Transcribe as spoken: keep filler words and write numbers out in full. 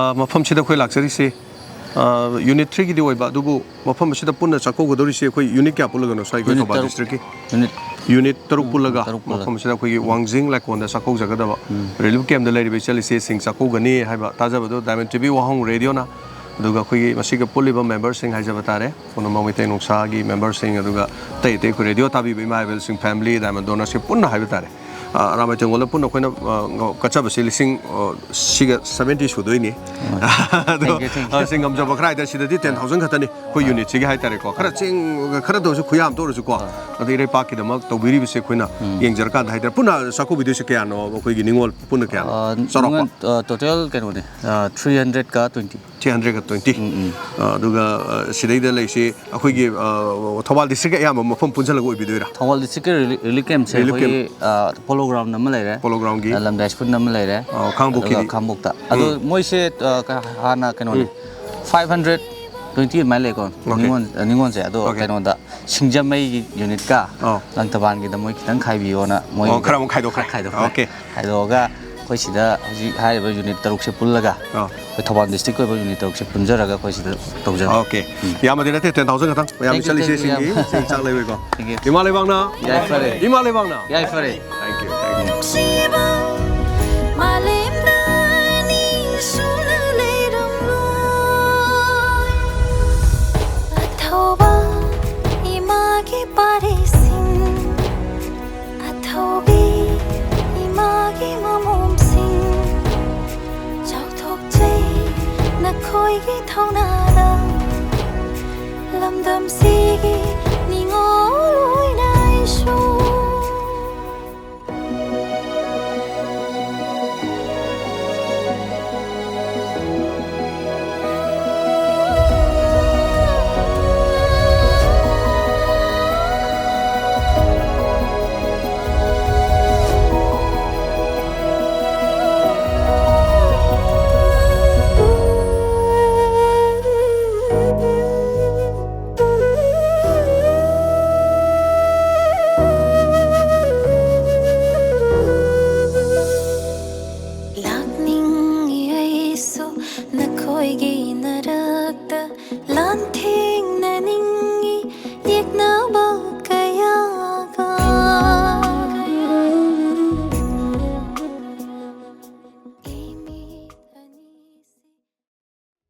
ꯑ, ꯃꯐꯝꯁꯤꯗ ꯑꯩꯈꯣꯏ ꯂꯥꯛꯆꯔꯤꯁꯤ, ꯑ, ꯌꯨꯅꯤꯠ ꯊ꯭ꯔꯤꯒꯤꯗꯤ ꯑꯣꯏꯕ, ꯑꯗꯨꯕꯨ ꯃꯐꯝ ꯑꯁꯤꯗ ꯄꯨꯟꯅ ꯆꯥꯛꯀꯧꯒꯗꯧꯔꯤꯁꯤ ꯑꯩꯈꯣꯏ ꯌꯨꯅꯤꯠ ꯀꯌꯥ ꯄꯨꯜꯂꯒꯅꯣ, ꯁ꯭ꯋꯥꯏ ꯑꯩꯈꯣꯏ ꯌꯨꯅꯤꯠ ꯊꯧꯕꯥꯜ ꯇꯔꯨꯛ꯫ ꯗꯤꯁꯇ꯭ꯔꯤꯛꯀꯤ? ꯌꯨꯅꯤꯠ ꯌꯨꯅꯤꯠ ꯇꯔꯨꯛ ꯎꯝ, ꯄꯨꯜꯂꯒ ꯇꯔꯨꯛ ꯄꯨꯜꯂꯒ꯫ ꯃꯐꯝ ꯑꯁꯤꯗ ꯑꯩꯈꯣꯏꯒꯤ ꯎꯝ꯫ ꯋꯥꯡꯖꯤꯡ ꯂꯥꯏꯀꯣꯟꯗ ꯆꯥꯛꯀꯧꯖꯒꯗꯕ ꯎꯝ꯫ ꯔꯤꯂꯤꯐ ꯀꯦꯝꯞꯇ ꯂꯩꯔꯤꯕ ꯏꯆꯜ ꯏꯆꯦꯁꯤꯡ ꯆꯥꯛꯀꯧꯒꯅꯤ ꯍꯥꯏꯕ ꯇꯥꯖꯕꯗꯨ ꯗꯥꯏꯃꯟ ꯇꯤ ꯚꯤ ꯋꯥꯍꯣꯡ ꯔꯦꯗꯤꯑꯣꯅ, ꯑꯗꯨꯒ ꯑꯩꯈꯣꯏꯒꯤ ꯃꯁꯤꯒ ꯄꯨꯜꯂꯤꯕ ꯃꯦꯝꯕꯔꯁꯤꯡ ꯍꯥꯏꯖꯕ ꯇꯥꯔꯦ, ꯄꯨꯝꯅꯃꯛ ꯃꯩꯇꯩ ꯅꯨꯡꯁꯥꯒꯤ ꯃꯦꯝꯕꯔꯁꯤꯡ, ꯑꯗꯨꯒ ꯑꯇꯩ ꯑꯇꯩ ꯑꯩꯈꯣꯏ ꯔꯦꯗꯤꯑꯣ ꯇꯥꯕꯤꯕ ꯏꯃꯥ ꯏꯕꯦꯜꯁꯤꯡ, ꯐꯦꯃꯤꯂꯤ, ꯗꯥꯏꯃꯟ ꯗꯣꯅꯔꯁꯤꯡ ꯄꯨꯟꯅ ꯍꯥꯏꯕ ꯇꯥꯔꯦ꯫ ꯑ, ꯔꯥꯃꯥꯏ ꯇꯦꯡꯒꯣꯜꯗ ꯄꯨꯟꯅ ꯑꯩꯈꯣꯏꯅ, ꯑ, ꯉ-, ꯀꯠꯆꯕꯁꯤ ꯂꯤꯁꯤꯡ, ꯑ, ꯁꯤꯒ ꯁꯚꯦꯟꯇꯤ ꯁꯨꯗꯣꯏꯅꯤ꯫ ꯑꯗꯣ, Thank you, thank you꯫ ꯑ, ꯁꯤ ꯉꯝꯖꯕ ꯈꯔ ꯍꯥꯏꯇꯥꯔꯦ, ꯁꯤꯗꯗꯤ ꯇꯦꯟ ꯊꯥꯎꯖꯟ ꯈꯛꯇꯅꯤ ꯑꯩꯈꯣꯏ ꯌꯨꯅꯤꯠꯁꯤꯒꯤ ꯍꯥꯏꯇꯥꯔꯦꯀꯣ꯫ ꯈꯔ ꯆꯦꯡ, ꯈꯔꯗ ꯑꯣꯏꯔꯁꯨ ꯈꯨꯌꯥꯝꯇ ꯑꯣꯏꯔꯁꯨꯀꯣ꯫ ꯑꯗ ꯏꯔꯩꯄꯥꯛꯀꯤꯗꯃꯛ ꯇꯧꯕꯤꯔꯤꯕꯁꯦ ꯑꯩꯈꯣꯏꯅ ꯎꯝ꯫ ꯌꯦꯡꯖꯔꯀꯥꯟꯗ ꯍꯥꯏꯇꯥꯔꯦ꯫ ꯄꯨꯟꯅ ꯆꯥꯛꯀꯧꯕꯤꯗꯣꯏꯁꯦ ꯀꯌꯥꯅꯣ? ꯑꯩꯈꯣꯏꯒꯤ ꯅꯤꯉꯣꯜ ꯄꯨꯟꯅ ꯀꯌꯥꯅꯣ? ꯑ, ꯆꯥꯎꯔꯥꯛꯄ? ꯅꯤꯉꯣꯜ, ꯑ, ꯇꯣꯇꯦꯜ ꯀꯩꯅꯣꯅꯦ, ꯑ, ꯊ꯭ꯔꯤ ꯍꯟꯗ꯭ꯔꯦꯠꯀ ꯇ꯭ꯋꯦꯟꯇꯤ꯫ ꯊ꯭ꯔꯤ ꯍꯟꯗ꯭ꯔꯦꯠꯀ ꯇ꯭ꯋꯦꯟꯇꯤ꯫ Um, um. ꯑ, ꯑꯗꯨꯒ, ꯑ, ꯁꯤꯗꯩꯗ ꯂꯩꯁꯤ ꯑꯩꯈꯣꯏꯒꯤ, ꯑ, ꯊꯧꯕꯥꯜ ꯗꯤꯁꯇ꯭ꯔꯤꯛꯀꯤ ꯑꯌꯥꯝꯕ ꯃꯐꯝ ꯄꯨꯟꯁꯤꯜꯂꯒ ꯑꯣꯏꯕꯤꯗꯣꯏꯔꯥ? ꯊꯧꯕꯥꯜ ꯗꯤꯁꯇ꯭ꯔꯤꯛꯀꯤ ꯔꯤꯂꯤ-, ꯔꯤꯂꯤꯐ ꯀꯦꯝꯞꯁꯦ ꯔꯤꯂꯤꯐ ꯀꯦꯝꯞ꯫ ꯑꯩꯈꯣꯏꯒꯤ, ꯑ, ꯄꯣꯂꯣ ꯒ꯭ꯔꯥꯎꯟ ꯑꯃ ꯂꯩꯔꯦ꯫ ꯄꯣꯂꯣ ꯒ꯭ꯔꯥꯎꯟꯒꯤ꯫ ꯑ, ꯂꯝꯗꯥꯏ ꯁ꯭ꯀꯨꯜ ꯑꯃ ꯂꯩꯔꯦ꯫ ꯑ, ꯈꯥꯡꯉꯕꯣꯛꯀꯤꯗꯤ? ꯑꯗꯨꯒ ꯈꯥꯡꯉꯕꯣꯛꯇ꯫ ꯑꯗꯣ ꯎꯝ꯫ ꯃꯣꯏꯁꯦ, ꯑ, ꯀ-, ꯍꯥꯟꯅ ꯀꯩꯅꯣꯅꯦ, ꯎꯝ꯫ ꯐꯥꯏꯚ ꯍꯟꯗ꯭ꯔꯦꯠ ꯇ꯭ꯋꯦꯟꯇꯤ ꯑꯗꯨꯃꯥꯏꯅ ꯂꯩꯀꯣ, ꯑꯣꯀꯦ꯫ ꯅꯤꯉꯣꯜ-, ꯅꯤꯉꯣꯜꯁꯦ꯫ ꯑꯗꯣ ꯑꯣꯀꯦ꯫ ꯀꯩꯅꯣꯗ, ꯁꯤꯡꯖꯃꯩꯒꯤ ꯌꯨꯅꯤꯠꯀ ꯑꯧ꯫ ꯂꯪꯊꯕꯥꯜꯒꯤꯗ ꯃꯣꯏ ꯈꯤꯇꯪ ꯈꯥꯏꯕꯤꯌꯣꯅ ꯃꯣꯏ ꯑꯣ, ꯈꯔ ꯑꯃꯨꯛ ꯈꯥꯏꯗꯣꯛꯈ꯭ꯔꯦ꯫ ꯈꯥꯏꯗꯣꯛꯈ꯭ꯔꯦ꯫ ꯑꯣꯀꯦ꯫ ꯈꯥꯏꯗꯣꯛꯑꯒ ꯑꯩꯈꯣꯏ ꯁꯤꯗ ꯍꯧꯖꯤꯛ ꯍꯥꯏꯔꯤꯕ ꯌꯨꯅꯤꯠ ꯇꯔꯨꯛꯁꯦ ꯄꯨꯜꯂꯒ, ꯑꯧ꯫ ꯑꯩꯈꯣꯏ ꯊꯧꯕꯥꯜ ꯗꯤꯁꯇ꯭ꯔꯤꯛꯀꯤ ꯑꯣꯏꯕ ꯌꯨꯅꯤꯠ ꯇꯔꯨꯛꯁꯦ ꯄꯨꯟꯖꯔꯒ ꯑꯩꯈꯣꯏ ꯁꯤꯗ ꯇꯧꯖꯕ꯫ ꯑꯣꯀꯦ꯫ ꯎꯝ꯫ ꯌꯥꯝꯕꯗꯤ ꯅꯠꯇꯦ, ꯇꯦꯟ ꯊꯥꯎꯖꯟ ꯈꯛꯇꯪ꯫ ꯃꯌꯥꯝ Thank you, ꯏꯆꯜ thank you, ꯏꯆꯦꯁꯤꯡꯒꯤ ꯌꯥꯝ꯫ ꯆꯦꯡ ꯆꯥꯛ ꯂꯩꯔꯣꯏꯀꯣ꯫ Thank you꯫ ꯏꯃꯥ ꯂꯩꯕꯥꯛꯅ꯫ ꯌꯥꯏꯐꯔꯦ꯫ ꯏꯃꯥ ꯂꯩꯕꯥꯛꯅ꯫ ꯌꯥꯏꯐꯔꯦ꯫ Thank you, thank you꯫ ꯅꯨꯡꯁꯤꯕ ꯃꯥꯂꯦꯝꯗ ꯑꯅꯤ ꯁꯨꯅ ꯂꯩꯔꯝꯂꯣꯏ꯫ ꯑꯊꯧꯕ ꯏꯃꯥꯒꯤ ꯄꯥꯔꯤꯁꯤꯡ, ꯑꯊꯧꯕꯤ ꯏꯃꯥꯒꯤ ꯃꯃꯣꯝꯁꯤꯡ, ꯆꯥꯎꯊꯣꯛꯆꯩ ꯅꯈꯣꯏꯒꯤ ꯊꯧꯅꯥꯗ꯫ ꯂꯝꯗꯝꯁꯤꯒꯤ ꯅꯤꯉꯣꯜ ꯑꯣꯏꯅ ꯑꯩꯁꯨ